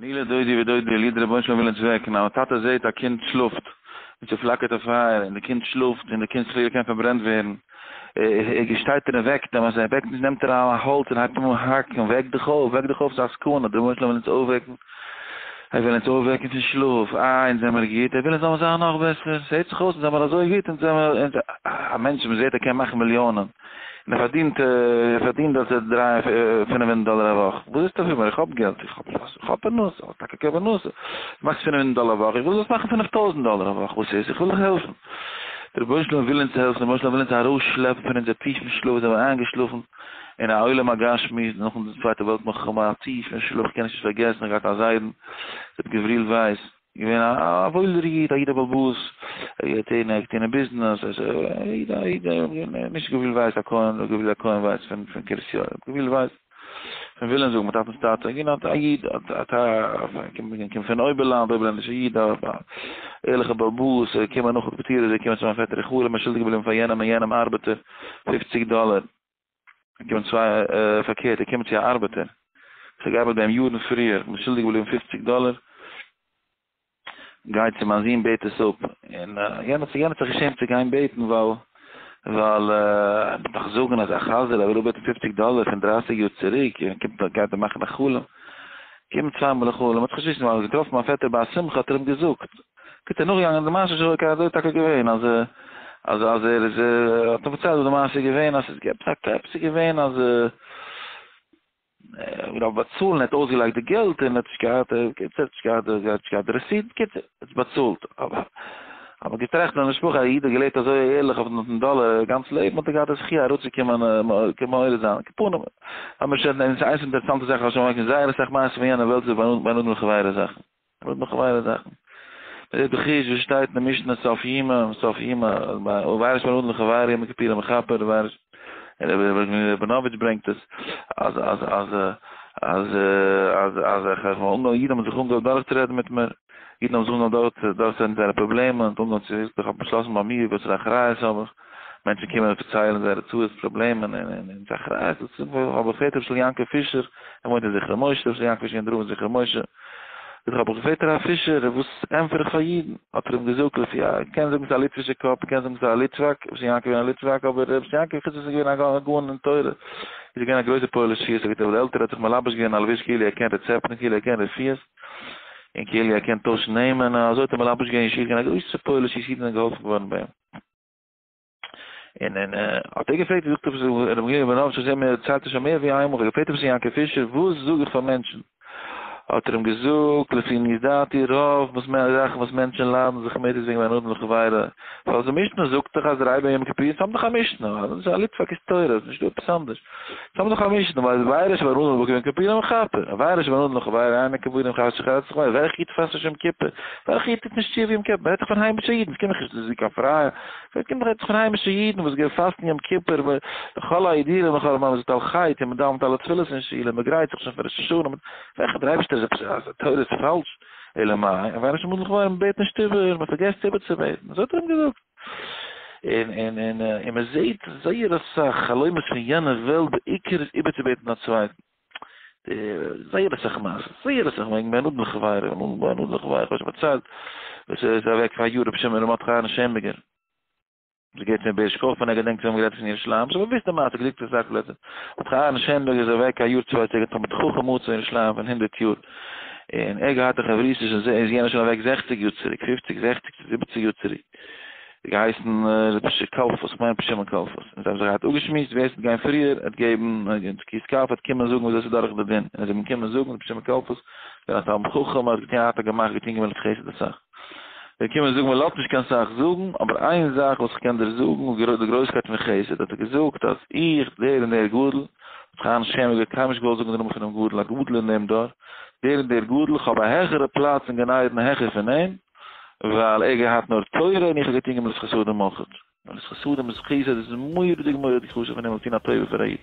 אני לדודי ודודי לי, דער רבונו של עולם וויל אונז וועקן, אז א טאטע זעט א קינד שלאפט, און ס'פלאקערט א פייער, און די קינד שלאפט, און די קינד חלילה קען פארברענט ווערן, ער שטייט ער און וועקט אים, אז ער וועקט נישט נעמט ער א האלץ און הייבט אן האקן, וועק דיך אויף, וועק דיך אויף, ס'איז א סכנה, דער רבונו של עולם וויל אונז אויפוועקן, ער וויל אונז אויפוועקן פון שלאף, אה, אונז זעמיר גוט, ער וויל אונז זאלן זיין נאך בעסער, ס'הערט זיך אויס אונז זעמיר אזוי גוט, אונז זעמיר, א מענטש מ'זעט ער קען מאכן מיליאנען. און ער פארדינט ער פארדינט דאס דריי פינף הונדערט דאלער א וואך, וואס ווילסטו פון מיר, איך האב געלט, איך האב איך האב פרנסה, איך האב טאקע קיין פרנסה, דו מאכסט 500 דאלער א וואך, איך וויל זאלסט מאכן 5000 דאלער א וואך, וואס איז, איך וויל דיך העלפן. דער רבונו של עולם וויל אונז העלפן, דער רבונו של עולם וויל אונז ארויסשלעפן פון אונזער טיפן שלאף, זענען מיר איינגעשלאפן אין א עולם הגשמי, נאכן צווייטע וועלט מלחמה, א טיפן שלאף, איך קען עס נישט פארגעסן, איך האב געהאט א זיידן, ר' גבריאל ווייס, געווען א וואוילער איד, א איד א בעל הבית, ער האט געטון, ער האט געטון אין ביזנעס, א איד, א איד, נישט גבריאל ווייס הכהן, ר' גבריאל הכהן ווייס פון פון קרית יואל, ר' גבריאל ווייס פון וויליאמסבורג, מיין טאטנ'ס טאטע, געווען א איד, א קומט פון אויבערלאנד, אויבערלענדישע איד, א ערליכע בעל הבית, ער איז געקומען נאך פטירה, איז ער געקומען צו מיין פעטער אין חלום, ער איז שולדיג געבליבן פאר יענעם און יענעם ארבעטער פופציג דאלער. געקומען צוויי פארקערט ער קומט צו א ארבעטער וואס האט געארבעט ביי אים יארן פריער, איך בין שולדיג געבליבן פופציג דאלער, גיי צו מיין זון בעט עס אפ, און יענער האט זיך געשעמט צו גיין בעטן ווייל ווייל ער וועט דאך זאגן אז א חזיר ער וויל אפבעטן פופציג דאלער פון דרייסיג יאר צוריק, און קומט גייט ער מאכן א חלום, קומט צוויי מאל א חלום, האט זיך נישט וויסן ווייל ער האט געטראפן מיין פעטער ביי א שמחה האט ער אים געזאגט. גוט ער נאכגעגאנגען די מעשה שלא כ אזוי טאקע געווען אז אז אז ער איז האט אים פארציילט וואס די מעשה איז געווען אז ס'איז עפעס א עפעס איז געווען אז ער דארף באצאלן ער האט אויסגעלייגט די געלט און ער האט נישט געהאט קיצור ער האט נישט געהאט ער האט נישט געהאט די receipt קיצור ער האט באצאלט אבער האט מען געטראכט אין די משפחה א איד האט געלעבט אזוי ערליך אויפן דאלער גאנץ לעבן האט ער געהאט די זכי' אראפצוקומען מעורר זיין כפנים האט מען שוין איינס אינטערעסאנטע זאך האט שוין זייער אסאך מעשות פון יענע וועלט איז ביי אונז לחברה זאכן. און נאך ווייערע זאכן. מען זעט בחוש וואס שטייט אין די משנה סוף יומא, סוף יומא, ווייער נישט בין אדם לחבירו יום הכיפורים מכפר, ווייער נישט, רבי ראבינאוויטש ברענגט עס, אז אז אז אז אז אז איך האב אנגעהויבן, אידן האבן זיך אנגעהויבן דורכצורעדן מיט מיר, אידן האבן זיך אנגעהויבן דורכצורעדן זייערע פראבלעמען, אנגעהויבן צו, איך האב באשלאסן ביי מיר וואסערע אחריות האב איך, מענטשן קומען און פארציילן זייערע צרות, פראבלעמען, און און און אחריות, דאס איז האב איך געפרעגט רבי ישראל יעקב פישער, ער וואוינט אין זכרון משה, רבי ישראל יעקב פישער געווען דער רב אין זכרון משה, זאגט האב איך געפרעגט הרב פישער, וואס ענטפער איך פאר אידן? האט ער אים געזאגט, לפי א, קען זאגן ס'איז א ליטווישע קאפ, קען זאגן ס'איז א ליטוואק, רבי ישראל יעקב איז געווען א ליטוואק, אבער רבי ישראל יעקב חוץ וואס איז געווען א גאון אין תורה, איז ער געווען א גרויסער פועל ישועות, ער האט געטון, עלטער האט זיך מלבש געווען א לבוש כאילו ער קען רעצעפטן, כאילו ער קען רפואות, און כאילו ער קען טוישן נעמען, אזוי האט ער מלבש געווען ישועות, געווען א גרויסער פועל ישועות, אידן זענען געהאלפן געווארן ביי אים. און און האט ער געפרעגט זאגט ער רבי געווען רבי נאבטש מיר דערציילט עס שוין מער ווי איינמאל געפרעגט רבי יעקב פישער וואס זאג איך פאר מענטשן האט ער אים געזאגט לפי עניות דעתי רוב וואס מער זאכן וואס מענטשן ליידן זיך מיט איז וועגן בין אדם לחבירו ווייל די משנה זאגט דאך אז רייבע יום כיפור האבן דאך א משנה אז דאס איז א ליטוואק איז תורה איז נישט דא עפעס אנדערש האבן דאך א משנה ווייל עבירה שבין אדם למקום יום כיפור מכפר עבירה שבין אדם לחבירו אינו כיפור מכפר שחרץ זיך וועלכע איד פאסט נישט יום כיפור וועלכע איד טוט נישט תשובה יום כיפור מ'רעדט דאך פון היימישע אידן ס'קומט דאך נישט קיין פרייע ס'קומט דאך פון היימישע אידן וואס גייען פאסטן יום כיפור לכל הידירים לכל המאמרים זאגט על חטא און מ'דאווענט אלע תפילות אין שול און מ'גרייט זיך שוין פאר ראש השנה וועלכע דער אייבערשטער איז עפעס אז די תורה איז פאלש אלא מאי עבירה שבין אדם לחבירו מ'בעט נישט איבער מ'פארגעסט איבערצובעטן אזוי האט ער אים געזאגט. און און און און מען זעט זייער אסאך חלומות פון יענע וועלט בעיקר איז איבערצובעטן א צווייטן זייער אסאך מעשות זייער אסאך וועגן בין אדם לחבירו בין אדם לחבירו איך האב שוין פארציילט וואס איז אוועק פאר א יאר רבי שמעון ר' מרדכי אהרן שענבערגער זי גייט פון בערש קויפן ער געדענקט ווען מ'גערעדט פון ירושלים סאו מ'וויסט די מעשה געזאגט אסאך פלעצער מרדכי אהרן שענבערגער איז אוועק א יאר צוויי צוריק תלמיד חכם מצוי אין ירושלים פון הונדערט יאר און ער געהאט א חברותא שוין איז יענער שוין אוועק זעכציג יאר צוריק פופציג זעכציג צו זיבעציג יאר צוריק געהייסן ר' משה קאלפוס, כ'מיין ר' שמעון קאלפוס, און זיי האבן זיך געהאט אפגעשמועסט ווער ס'וועט גיין פריער וועט געבן תקיעת כף וועט קומען זאגן וויאזוי ס'איז דורך די דין, און זיי האבן געקומען זאגן ר' שמעון קאלפוס געווען א תלמיד חכם האט געטון האט ער געמאכט געטון גמילות חסד אסאך, זיי קומען זאגן מ'לאזט נישט קיין סאך זאגן, אבער איין זאך וואס כ'קען דיר זאגן די גרויסקייט פון חסד האט ער געזאגט אז איך דער און דער גדול, האט חיים שעמער געהאט קיינמאל נישט געוואלט זאגן די נאמען פונעם גדול, א גדול אין דעם דור, דער און דער גדול, כ'האב א העכערע פלאץ אין גן עדן העכער פון אים, ווייל ער געהאט נאר תורה און איך האב געטון גמילות חסדים אויכעט. גמילות חסדים איז חסד איז מורא'דיג מורא'דיג חשוב פון הימל טון א טובה פאר א איד.